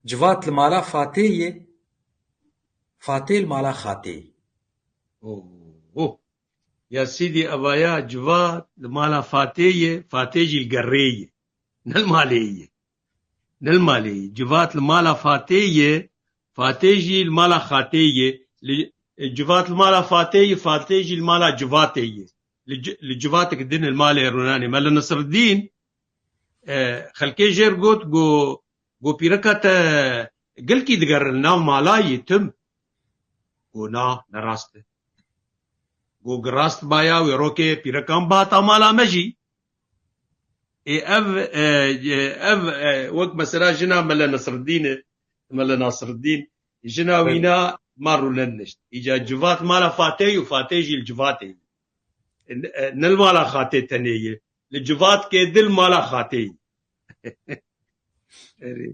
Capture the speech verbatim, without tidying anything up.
Civat li mala Fatê ye, Fatê li mala Xatê ye. Oh. Ya Sîdî, evaya civat li mala Fatê ye, Fatê jî li gerrê ye. Ne li malê ye. Ne li malê ye. Civat li mala Fatê ye, Fatê jî li mala Xatê ye. Li, e, civat li mala Fatê ye, Fatê jî li mala civatê ye. Li, ci- li civatek din li malê rûnanê. Mele Nesreddîn, e, xelkê jêr got, got, got pîreka te gelkî digerin nav mala yê tim. Got na, ne rast e. Got gi rast baya wê rokê pîrekan bihata mala me jî. Ê ev, e, e, ev, e, wek mesela jina Mele Nesreddîn e, Mele Nasreddîn, jina wîna ma rûlen nişt. Îca civat mala Fatê û Fatê jî li civatê ye. E, ne li mala Xatê tenê ye. Li civatkê dil mala Xatê ye. Erê.